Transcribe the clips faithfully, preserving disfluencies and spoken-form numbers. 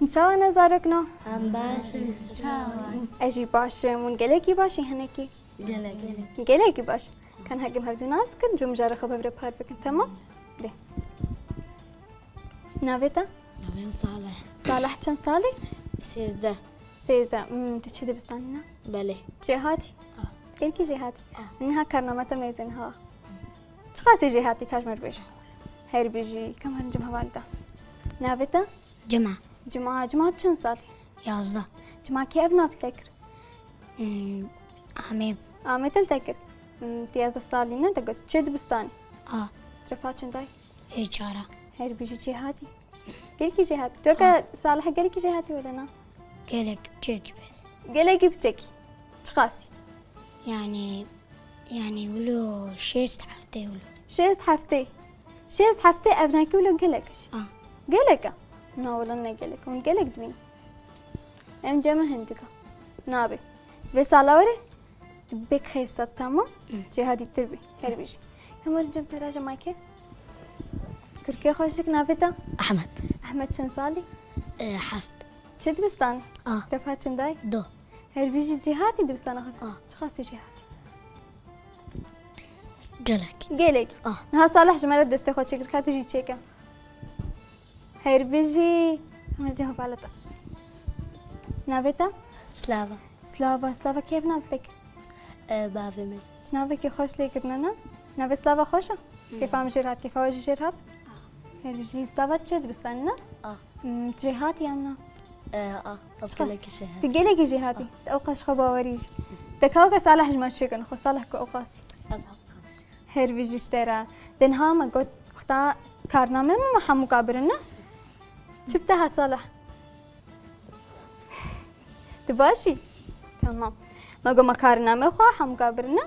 Çawa ne zarokno? Em baş in, çawa? Ez jî baş im. Hûn gelekî baş in hinekî? Gelek. Gelekî baş. Kan hekim hevdû nas bikin, ji mijara xwe bi vir re par bikin, temam? Dê. Navê te? Navê min Salih. Salih çend salî? Sêzdeh. Sêzdeh. Hmm, tu çi dibistanî ne? Belê. Jêhatî? Ah. Gelkî jêhatî? Ah. Niha karnama te mêzin ha. Çiqasî jêhatî ka ji me re bêje. Her bijî, ka me rincim heval da. Navê te? Cima. Cima, Cima çend salî? Yazda. Cima kê ev nav te kir? Hmm, Amê. Amê te li te kir. Hmm, tu yazdeh salî ne, te got çi dibistanî? A. Refa çend ay? E, çara. Her bijî jêhatî. Gelkî jêhatî. Tu ke Salih gelkî jêhatî wele na? Gelek çek bes. Gelekî biçekî. Çiqasî? Yani, yani wilo şêst heftê wilo. Şêst heftê. Şêst heftê ev nakî wilo gelek jî. Ah. Gelek e. Na wilo ne gelek. Hûn gelek dibîn. Em cem hindik e. Nabe. Vê sala were bê qêsa, tamam? Jêhatîtir bî. Her bijî. Hema cem te raje mayke. Kurkê xweşik, navê te? Ahmet. Ahmet çend salî? E, heft. Çi dibistan? Ah. Refa çend ay? Do. Her bijî jêhatî dibistana xwe. Ah. Çiqasî jêhatî? Gelek. Gelek. Ah. Niha Salih ji me re destê xwe çêkir, ka tu jî çêke. Her bijî. Hema cem hevala te. Navê te? Slava. Slava, Slava kê ev nav te kir? E, bavê min. Ji navekî xweş lê kirine ne? Navê Slava xweş e? Kêfa min jêr hat, kêfa we jî jêr hat? Her bijî. Slava tu çi dibistanî ne? Ah. Hmm, tu jêhatî yan na? E, ah, ez gelekî jêhatî. Tu gelekî jêhatî. Ew qas ji xwe bawerî jî. Te ka weke Salih ji me çêkin, xwe Salih ku ew qas. Ez hewqas. Her bijî ji te re. Denha me got, wexta karname me, me hemû ka birin ne? Çi bi te ha Salih? Tu baş î? Tamam. Me got me karname xwe hemû ka birin ne?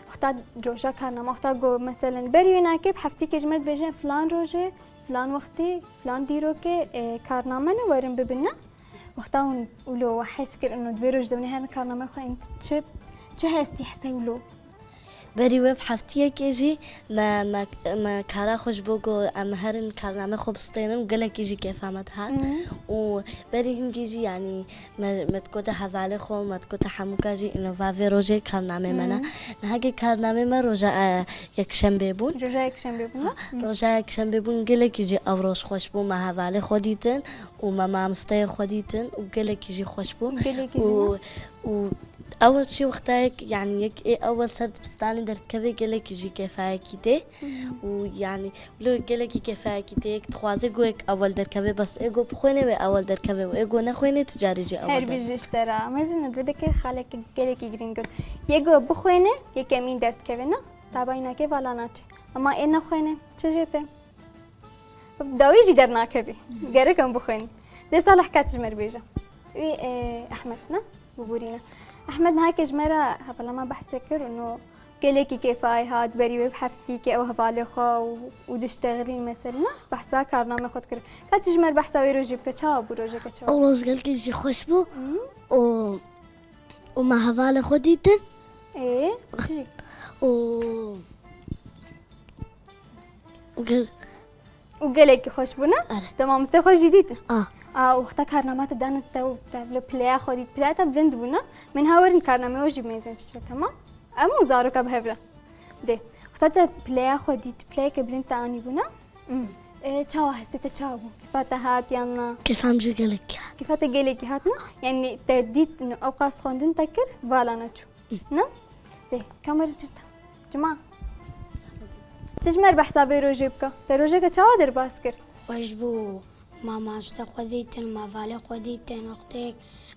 Wexta roja karnama, wexta got, meselen, berî wê nakê bi heftîkê ji me re dibêjin filan rojê, filan wextî, filan dîrokê, e, karname ne werin bibin ne? Wexta hûn wilo we hez kir, ino di vê roj de hûn ê herin karname xwe ên çi, çi hestî hese wilo? Berî wê bi heftiyekê jî me, me, me kara xwe ji bo ku em herin karname xwe bistênin û gelekî jî kêfa me dihat. Û berî hingî jî, yanî me, me digote hevalê xwe, me digote hemûka jî, îno va vê rojê karnamê me ne. Nihagê karnamê me roja, e, yekşembê bûn. Roja yekşembê bûn ne? Roja yekşembê bûn, gelekî jî ew roj xweş bû. Me hevalê xwe dîtin û me mamosteyê xwe dîtin û gelekî jî xweş bû. Gelekî Û, jî ne? û ew çi wextayek, yanî yek ê ewel ser dibistanê derdikeve gelekî jî kêfayekî tê. Û yanî wilo gelekî kêfayekî tê, yek dixwaze ku yek ewel derkeve, bes ê ku bixwêne wê ewel derkeve û ê ku nexwêne ti carê jî ewel Her derkeve. Bijî ji te re. Mezin, tu vê dekê xalekî gelekî girîng got. Yê ku bixwêne, yê kemîn derdikeve ne? Tabayî nake vala naçe. Ema ê nexwêne, çi jê tê? Dawî jî dernakevî. Gerek em bixwînin. Dê Salih ka tu ji me re bêje. Wî, e, Ehmed ne? Biborîne. Ehmed, nihake ji me re hevala me behse kir û no gelekî kêfayê hat, berî wê bi heftîkê ew hevalê xwe û, û diştexilîn meselina behsa karnamê xwe dikir. Ka tu ji me re behsa wê rojê bike, çawa bû rojeke çawa? Ew roj gelkî jî xweş bû û, û me hevalê xwe dîtin Ê, çi jî? û û gel- Û gelekî xweş bû ne? Erê. Te mamostê xwe jî dîtin? Ah. A, wexta karnama te danin te û te vilo pileya xwe dît, pileya te bilind bû ne? Min ha werin karnamê we jî mêzin piştre, temam? Em û zaroka bi hev re. Dê. Wexta te pileya xwe dît, pileyeke bilind te anî bû ne? Hmm. E, çawa hestê te çawa bû? Kêfa te hat yan na? Kêfa min jî gelekî hat. Kêfa te gelekî hat ne? Yanî te dît, ew qas xwendin te kir, vala neçû. Ne? Dê, kamera çi te? Cima. Tu ji me re behsa vê rojê bike. Te rojeke çawa derbas kir? Xweş bû. Ma mamoste xwe dîtin, ma valê xwe dîtin, wextêk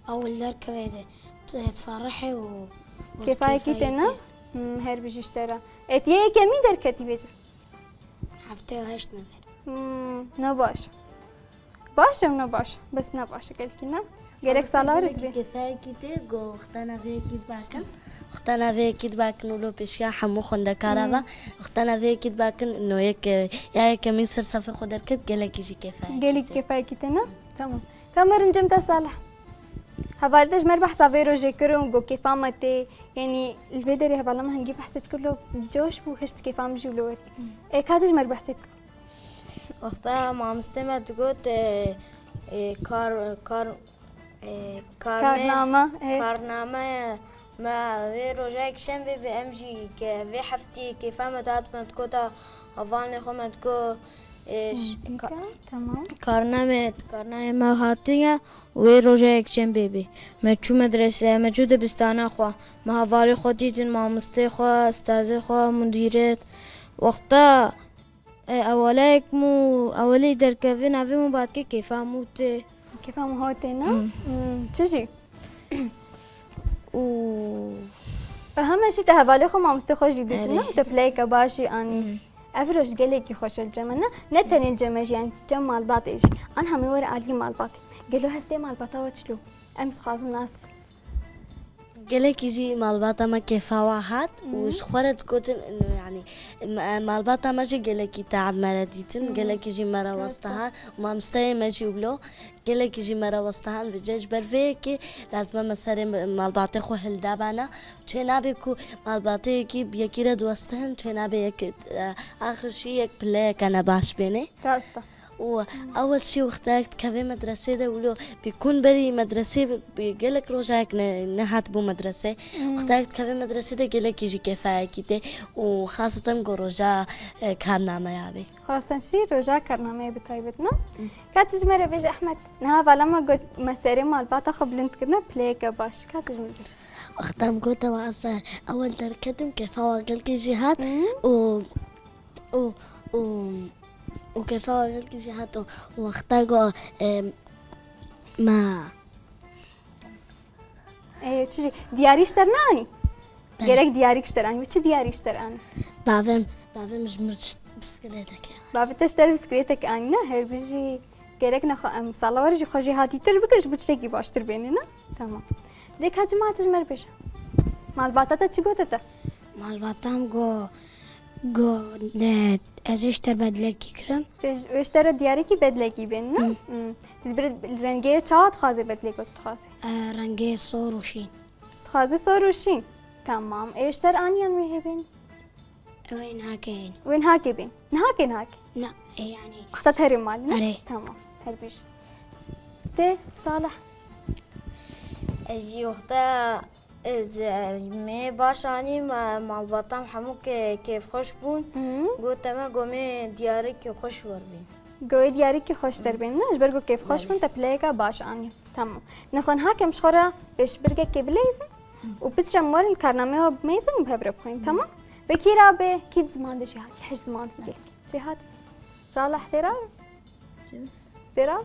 ew li derkevê de, tu diferihê û, û Kêfayekî te ne? kêfayekî. Hmm, her bijî ji te re. Et yê yekemîn derketî vê cih. Heftê û heşt nifir. Hmm, ne baş. Baş em ne baş. Bes ne baş e gelkî ne? Gerek sala were dibê. Kêfayekî tê, go wexta navê yekî dibakin. Wexta navê yekî dibakin û lo pêşiya hemû xwendekara ve. Wexta navê yekî dibakin, no yek, ya yekemîn ser safê xwe derket, gelekî jî kêfayekî Gelek tê. Kêfayekî te ne? Tamam. Ka me rincim te Salih. Hevalê te ji me re behsa vê rojê kir û go kêfa me tê. Yanî li vê derê hevala me hingî behsê dikir, lo coş bû, hişt kêfa min jî wilo wetî. Ê, ka tu ji me re behsê dikir? Wexta mamostê me digot, e, e, kar, kar, e, karme, Karname, e. Karname me wê roja yekşembê bi em jî ke-, vê heftê kêfa me dihat me dikota hevalnê xwe me diko, e, ş-, Hı, ka-, dika, tamam. Karname, karname me hatiye û wê roja yekşembê bê. Me çû medrese, me çû dibistana xwe. Me hevalê xwe dîtin, mamostê xwe, stazê xwe, mudîret. Wexta E, ewelek mû, ewelî derkevin evê mû badke kêfa mû tê. Kêfa mû hotê na? Hmm. Hmm, çi jî? Û Heme jî te hevalê xwe, mamostê xwe jî dîtin, Erê. na? Te pileyeke baş jî anî. Hmm. Ev roj gelekî xweş e li cem me, ne? Ne tenê li cem me jî, yani cem malbatê jî. An hemê were alî malbatê. Gelo hestê malbata we çilo? Em dixwazin nas bikin. Gelekî jî malbata me kêfa wa hat û Mhm. ji xwe re digotin, ino, yanî, em, em, malbata me jî gelekî teab me re dîtin, Mhm. gelekî jî me re Rast e. westa hat û mamosteyê me jî wilo gelekî jî me re westa hat. Vêce ji ber vê yekê lazim e me serê me, malbatê xwe hilda bana. Çê nabe ku malbatê yekî bi yekî re diwestihin, çê nabe yek, e, axir jî yek pileyeke nebaş bêne. Rast e. Û ewil şî wextek dikeve medresê de wilo bîkûn berî medresê bi, bi gelek rojek ne, nehatibû medresê. Hmm. Wextek dikeve medresê de gelekî jî kêfayekî tê û xaseten ku roja, e, karnameya bê. Xaseten şî roja karnameyê bi taybet ne? Hmm. Ka tu ji me re bêje Ehmed, niha vala me got me serê malbata xwe bilind kirine pileyeke baş. Ka tu ji me re bêje. Wexta em gote we ser ewil derketim kêfa wa gelkî jî hat Hmm. û û, û, û kêfa gelkî jî hat û wexta ku, em, ma. Ê, çi jî, diyarî ji te re neanî? Belê. Gerek diyarî ji te re anî. Çi diyarî ji te re anî? Bavê min, bavê min ji min re bisikleteke. Bavê te ji te re bisikleteke anî, ne? Her bijî gerek nexwe em sala were jî xwe jêhatîtir bikin, ji bo tiştekî baştir bêne, ne? Tamam. Dê ka cima tu ji me re bêje. Malbata te çi gote te? Malbata min got, got, de, ez ê ji te re bedlekî kirim. Te ji, wê ji te re diyarîkî bedlekî bên, ne? Hı. Hı. Tu bi rengê çawa dixwazê bedlê ku tu dixwazê? E, rengê sor û şîn. Dixwazê sor û şîn. Tamam. Ê ji te re aniyan wê hê bên? Wê niha kê hên. Wê niha kê bên? Niha kê, niha kê? Na, e, yani. Wexta te herê mal, ne? Erê. Tamam. Her bijî. Tê, Salih? Ez jî wexta Ez, e, me baş anî, me malbatam hemû ke-, kêfxweş bûn. Hı. Gote me, go me diyarikî xweş werbîn. Go wê diyarikî xweş derbên, ne? Ji ber ku kêfxweş Belê. bûn, te pileyeka baş anî. Tamam. Nexwe niha kem ji xwe re pêşbirgekê bileyzin û piçre min werin li karnameyê we bimeyzin û bi hev re bixwînin. Tamam? Ve kî rabe, kî ziman de jêhatî, her ziman gelek. Jêhatî. Salih tê rabe? Çi? Tê rabe?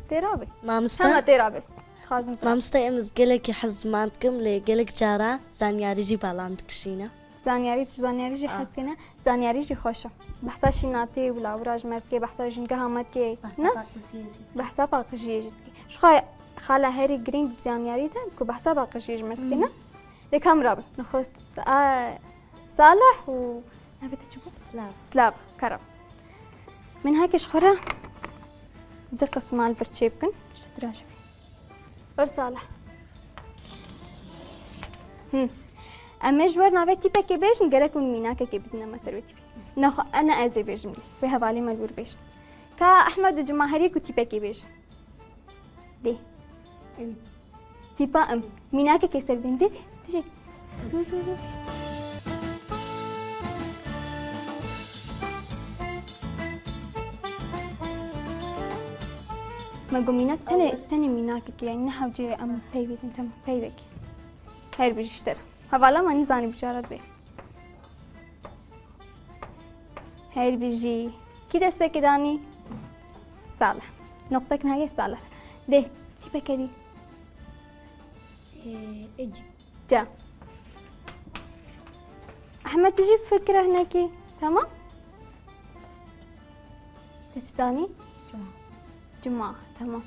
Tê rabe. Mamoste? Hema tê rabe. Xwazim tê rabe. Mamoste, em ez gelekî hez ziman dikim, lê gelek cara zanyarî jî bala min dikişîne. Zanyarî, tu zanyarî jî Ah. hez dikîne? Zanyarî jî xweş e. Behsa şînatê û lawira ji me dike, behsa jingeha me dike. Behsa Ne? paqijiyê jî. Behsa paqijiyê jî dike. Ji xwe xala herî girîng di zanyarî de ku behsa paqijiyê ji me dike, Hmm. ne? Lê kam rabe. Nexwe s-, a, Salih û navê te çi bû? Silav. Silav, kerem. Min heke ji xwe re du qisma li vir çêbikin. Ji dira jî. Wer Salih. Hı. Em ê ji wer navê tîpekê bêjin, gerek hûn mînakekê bidine me ser wê tîpê. Nexwe, ene ez ê bêjim lê. Wê hevalê me li wir bêjin. Ka Ehmed û Cuma herî ku tîpekê bêjin. Dê. Im. Tîpa im. Mînakekê ser bên. Dê, dê. Tijî. Zû, zû, zû. Me got mînak tenê, tenê mînakekê, yani ne hewce em peyvekî, tamam, peyvekî. Her bijî ji te re. Hevala me nizanî bicara dibê. Her bijî. Kî destpêkê danî? Salih. Noqtek nehêş Salih. Dê, tîpeke dî. Ê, ic. Ca. Ehmed, tu jî fikre hinekî. Tamam? Te çi danî? Cuma. Cuma, tamam.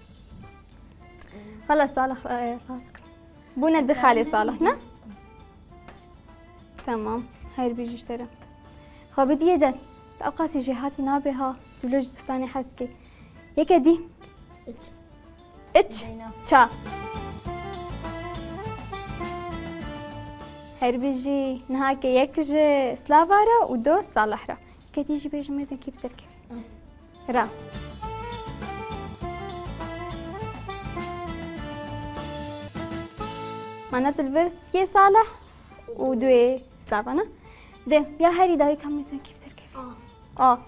Xelas, Salih, e, xelas kir. Bûne du xalê Salih, ne? Tamam. Her bijî ji te re. Xwe bidiyê de. Tu ew qasî jêhatî nabê ha. Tu lo ji dibistanê hez dikî. Yeke dî. Iç. Iç. Zeyna. Ça. Her bijî. Niha ke yek ji Slava re û do Salih re. Ke dî jî bêjim mêzekî bi ser kevin. Ra. Ana tu li vir sê Salih û duê Slava ne? De, ya herî dawî kamî sen kî bi ser kevî? A. A.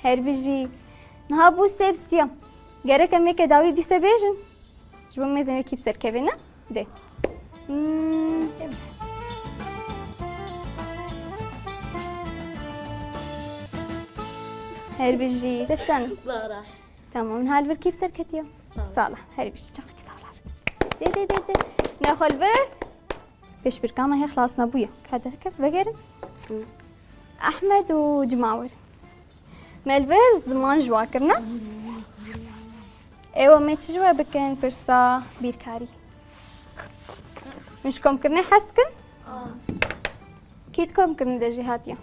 Her bijî. Niha bû sê bi sê. Gerek em yeke dawî dîse bêjin. Ji bo mêzên wê kî bi ser kevê ne? De. Hmm. Her bijî. Deftan. Bara. Tamam, niha li vir kî bi ser ketiye? Salih. Salih. Her bijî. Çaxekî Salih. De, de, de, de. Nexwe li vir. Pêşbirka me hê xilas nebûye. Ka derkef, vegerin. Hı. Ehmed û Cima werin. Me li vir ziman ji wa kirine. Êwa me çi ji we bikin? Pirsa bîrkarî. Min ji komkirinê hez dikin? Kî di komkirinê de jêhatî ye?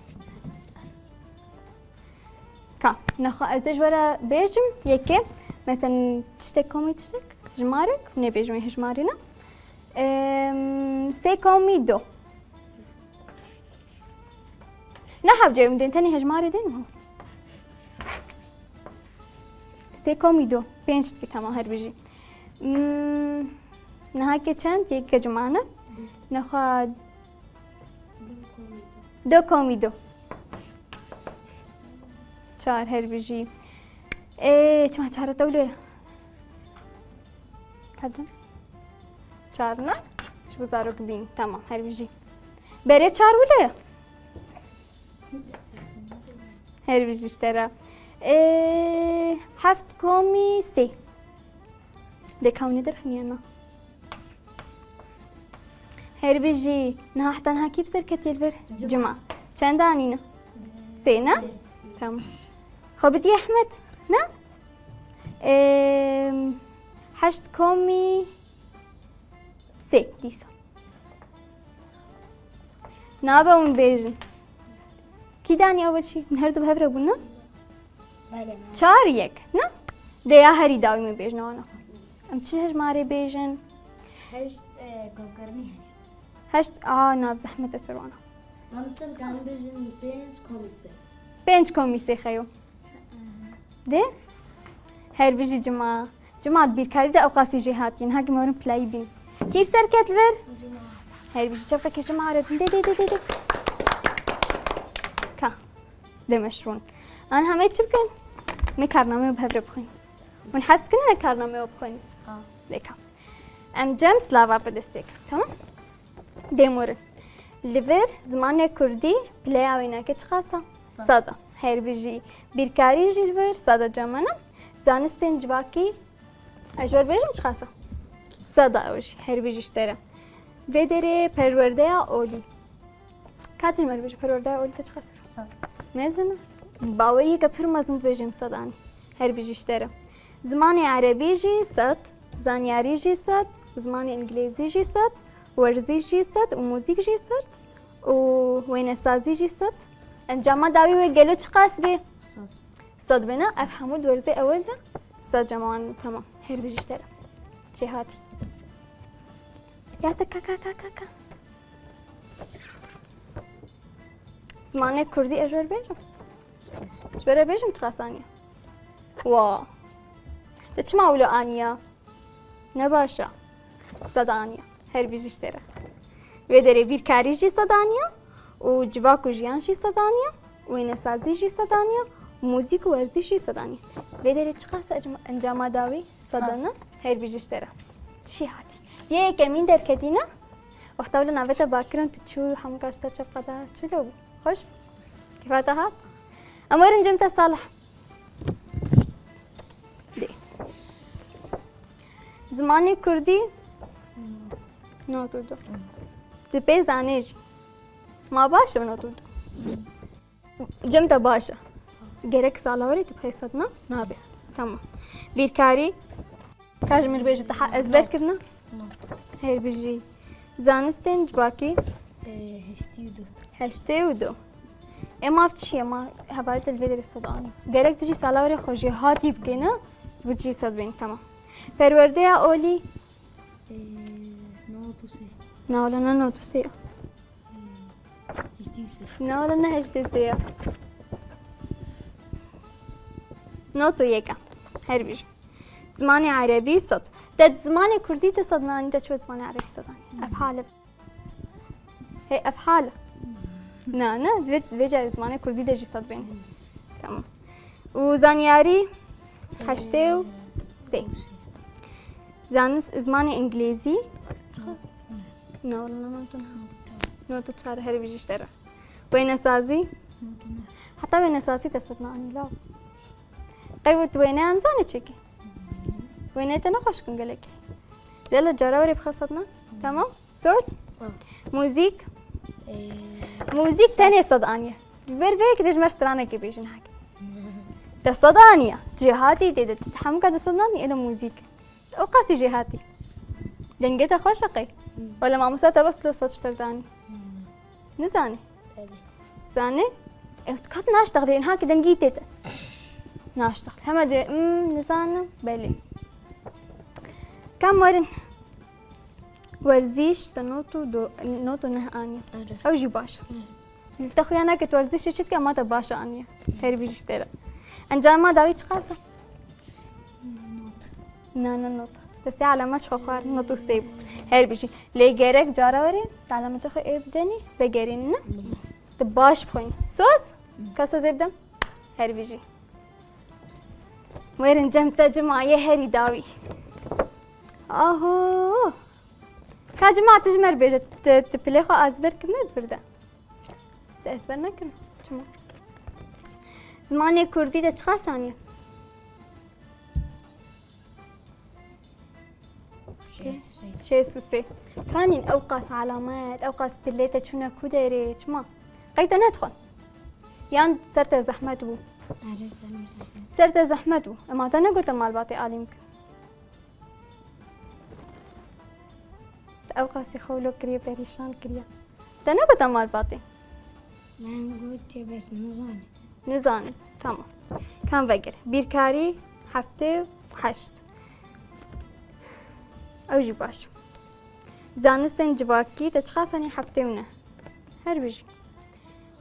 Ka, nexwe ez ê ji we re bêjim, yekê, mesela tiştek komî tiştek, jimarek, hûn ê bêjin wê hejmarî ne? Em, sê komî do. Ne hewce em dên, tenê hejmarê dên mi? Sê komî do, pênc dikî, tamam, her bijî. Hmm, niha ke çend, yek ke cimane. Nexwe do komî do. Çar, her bijî. Ê, çima çar tewle? Kadın. Çar ne? Ji bo zarok bîn. Tamam, her bijî. Berê çar wile? Her bijî ji te re. Ê, heft komî sê. De kawne derximiye na. Her bijî. Niha heta niha kî bi ser ketiye li vir? Cuma. Cuma. Çend anîne? Sê ne? Sê. Tamam. Xwe bidî Ehmed, ne? Em, heşt komî sê dîsa. Nabe hûn bêjin. Kî danî ew çî? Hûn her du bi hev re bûn, ne? Belê, me. Çar yek, ne? De ya herî dawî min bêjin wana. Em çi hejmarê bêjin? Heşt, e, komkirinî heşt. Heşt, a, nav zehmet e ser wana. Mamoste, dikarin bêjin pênc komî sê. Pênc komî sê xeyo. De? Her bijî Cima. Cima, di bîrkarî de ew qasî jêhatî ye. Niha ki me werin pilayî bîn. Kî ser ket vir? Cima. Her bijî çepqekê Cima re. De, de, de, de, de. Ka. De me şirûn. An hemê çi bikin? Me karnameyê bi hev re bixwîn. Hûn hez dikin me karnameyê bixwîn? Ha. De ka. Em cem slava bi destê kir. Tamam? Dê morin. Li vir zimanê kurdî pileya wêneke çiqas e? Sed. Sed e. Her bijî. Bîrkarî jî li vir sed e cem me ne? Zanistên civakî, ez ji we re bêjim çiqas e? Sed e ew jî. Her bijî ji te re. Vê derê perwerdeya olî. Ka tu ji me re bêje perwerdeya olî te çiqas e? Sed. Mezin e? Baweriyeke pir mezin dibêjim sed anî. Her bijî ji te re. Zimanê erebî jî sed, zanyarî jî sed, zimanê îngilîzî jî sed, werzîş jî sed û muzîk jî sed û wênesazî jî sed. Encama dawî wê gelo çiqas bê? Sed. Sed bê ne? Ev hemû di werzê ewil de sed cem wan, tamam. Her bijî ji te re. Jêhatî. Ya te ka, ka, ka, ka, ka. Zimanê kurdî ez ji we re bêjim? Ji we re bêjim çiqas aniye? Wa. Te çima wilo aniya? Ne baş e. Sed aniye. Her bijî ji te re. Vê derê bîrkarî jî sed aniye û civak û jiyan jî sed aniye, wênesazî jî sed aniye, muzîk û werzîş jî sed aniye. Vê derê çiqas e encama dawî? Sed. Sed aniye. Her bijî ji te re. Jêhatî. Yê yekemîn derketî ne? Wexta wilo navê te bakirin tu çû hemû gaş te çepqe da çilo bû? Xweş bû? Kêfa te hat? Em werin cem te Salih. Dê. Zimanê kurdî. Not û du. Dê pê zanê jî. Ma baş e not û du. Cem te baş e. Gerek sala werê tu pê sed na? Nabe. Tamam. Bîrkarî. Ka ji min re bêje, te ha ezber kirine? Not. Her bijî. Zanistên civakî? Ê, heştê û du. Heştê û du. Ê, ma çi ye? Ma hevalê te li vê derê sed anî. Gerek tu jî sala werê xwe jêhatî bikî ne? Ji bo tu jî sed bên, tamam. Perwerdeya olî? Ê, not û sê. Na, wele ne not û sê. Heştê û sê. Na, wele ne heştê û sê ye. Not û yek e. Her bijî. Zimanê erebî sed. Te zimanê kurdî de sed anî, te çi zimanê erebî sed anî? Ev hal e. Hey, ev hal e. Na, na, divê, divê carê zimanê kurdî de jî sed bên. Tamam. Û zanyarî heştê û sê. Zanist, zimanê îngilîzî. Çiqas? Na, wala, na, na, tu na. Not û çar, her bijî ji te re. Wênesazî. Heta wênesazî te sed anî, law. Qey tu wêneyan zanî çêkî? Wêneyê te ne xweş in gelekî. Dela cara werê bixwe sed na. Tamam. Soz? Tamam. Muzîk. Ee, Muzîk saz. Tenê sed aniye. Ji ber vê yekê dê ji me stranekê bêjin heke. Te sed aniye. Jêhatî tê de, te hemûka de sed anî, êlo muzîk. Ew qasî jêhatî. Dengê te xweş e qey? Hmm. Wele mamosta te bes lo sed ji te re danî. Hmm. Nizanî? Belê. Zanî? Ew dikat naştexlê, niha ki dengî tê te. Naştexlê. Heme dê, hmm, nizanim, belê. Kam werin? Werzîş, te not û do-, not û neh aniye. Evet. Ew jî baş. Evet. Li te xuya nake tu werzîşê çi dike, ama te baş aniye. Her bijî ji te re. Encama dawî çiqas e? Not. Na, na, not. Te sê alamet ji xwe xwar, not û sê bû. Her bijî. Lê gerek cara werê, te alameta xwe ê bidenî, vegerînî, ne? Tu baş bixwînî. Soz? Ka sozê bidim? Her bijî. Werin cem te cima yê herî dawî. Aho! Ka cima tu ji me re bêje, tu, tu pilê xwe ezber kirine di vir de? Tu ezber nekirine. Çima? Zimanê kurdî de çiqas aniye? Şêst û sê. Şêst û sê. Kanîn ew qas alamet, ew qas dilê te çûne ku derê, çima? Qey te nedixwend? Yan ser te zehmet bû? Erê, ser min zehmet. Ser te zehmet bû. Ema te negote malbatê alî min kin. Ew qasî xwe wilo kiriye, perîşan kiriye. Te negote malbatê? Min gotiye, bes nizanî. Nizanî. Tamam. Kam vegere. Bîrkarî heftê û heşt. Ew jî baş. Zanistên civakî te çiqas anî? Heftê û neh. Her bijî.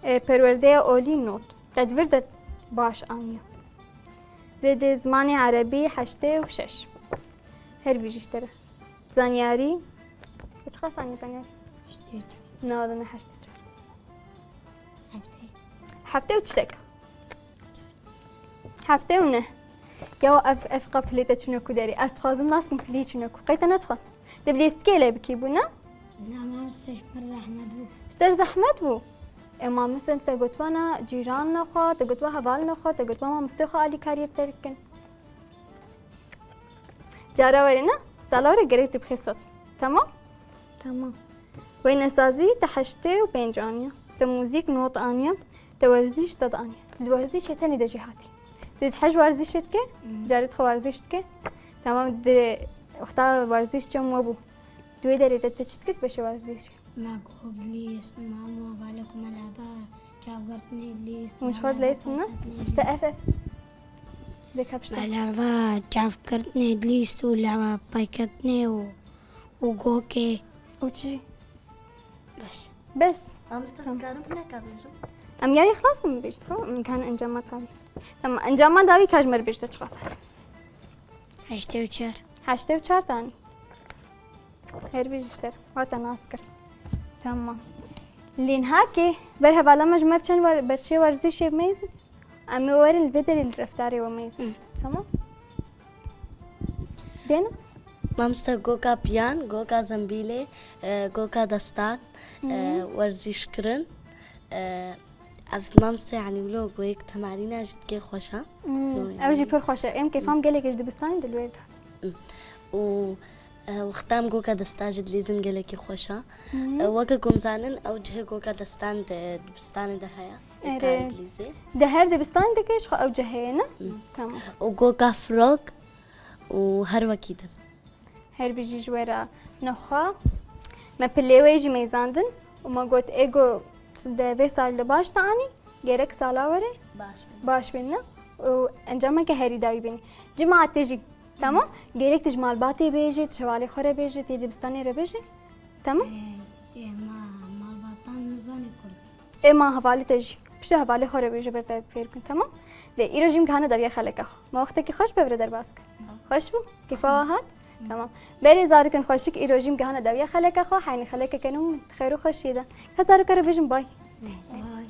E, perwerdeya olî not. Te di vir de baş aniye. Dê dê zimanê erebî heştê û şeş. Her bijî ji te re. Zanyarî. Te çiqas anî zanyarî? Heştê û çar. Na, ne heştê û çar. Heftê. Heftê û çi dek. Heftê û neh. Ya ev, ev qe pilê te çûne ku derê. Ez dixwazim nas kim pilî çûne ku. Qey te nedixwe? Te bi lîstikê lê bikî bû, ne? Na, mamoste ji ber zehmet bû. Ji ber zehmet bû? E, mamoste te gotibana cîranina xwe, te gotiba hevalina xwe, te gotiba mamostê xwe alîkariyê bi te re bikin. Cara werê ne? Sala werê gerek tu bixê sed. Tamam? Tamam. Wênesazî te heştê û pênc aniye. Te muzîk not aniye. Te werzîş sed aniye. Tu di werzîşê tenê de jêhatî. Tu dihej werzîşê dike? Hmm. Carê dixwe werzîş dike? Tamam, di wexta werzîş çem we bû. Di wê derê de te çi dikir beşê werzîşê? Me gok dilîst, me hevalê xwe me lehva çavgirtinê dilîst. Hûn ji xwe dilîstin, ne? Payketinê dilîst. Ji te ev, ev. Dê ka pişta. Me lehva çavgirtinê dilîst û lehva payketinê û, û gokê. Û çi? Bes. Bes? Mamoste, tamam. Dikarim hineka bêjim? Em yayê xilas min bêjin, tamam? Min kan encama dawî. Tamam, encama dawî ka ji me re bêj te çiqas e? Heştê û çar. Heştê û çar tanî. Her bijî ji te re. Hate nas kir. Tamam. Lê niha ki ber hevala me ji me re çend wer-, berçê werzîşê mêzin. Em ê werin li vê derê li reftarê we mêzin. Hı. Tamam? Dêne? Mamoste, goka piyan, goka zembîlê, e, goka destan, e, Hı. werzîş kirin, e, Ez mamoste, yanî wilo goyek temarîna jî dike xweş e. Hmm, Lo, ew jî yanî pir xweş e. Em kêfa min gelekê ji dibistanê dilwêrda. Hmm. Û, e, wexta em goka desta jî dilîzin gelekî xweş e. Hmm. E, weke ku em zanin ew cihê goka destan di dibistanê de heye. Erê. Dikarî bilîzê. Di her dibistanê de ke ji xwe ew cihê heye, ne? Hmm. Tamam. Û goka firok û her wekî din. Her bijî ji we re nexwe. Me pilê wê jî mêzandin û me got, ê go de vê salî de baş te anî, gerek sala were baş bin. Baş bin, ne? Û encameke herî dawî bînî. Cima te jî, tamam? Gerek tu ji malbatê bêjî, tu ji hevalê xwe re bêjî, tu yê dibistanê re bêjî. Tamam? Ê, ê, ma, malbatan nizane kurd. Ê ma hevalê te jî. Piştre hevalê xwe re bêje ber te fêr bikin, temam? Lê îro jî min gihane dariya xeleka xwe. Ma wextekî xweş be vire derbas kir. Xweş bû? Kêfa we hat? Tamam. Berê zarokên xweşik, îro jî em gehane dawiya xeleka xwe, heynî xelekeke nû xêr û xweşiyê de. Ka zarokê re bêjim bay. Bay.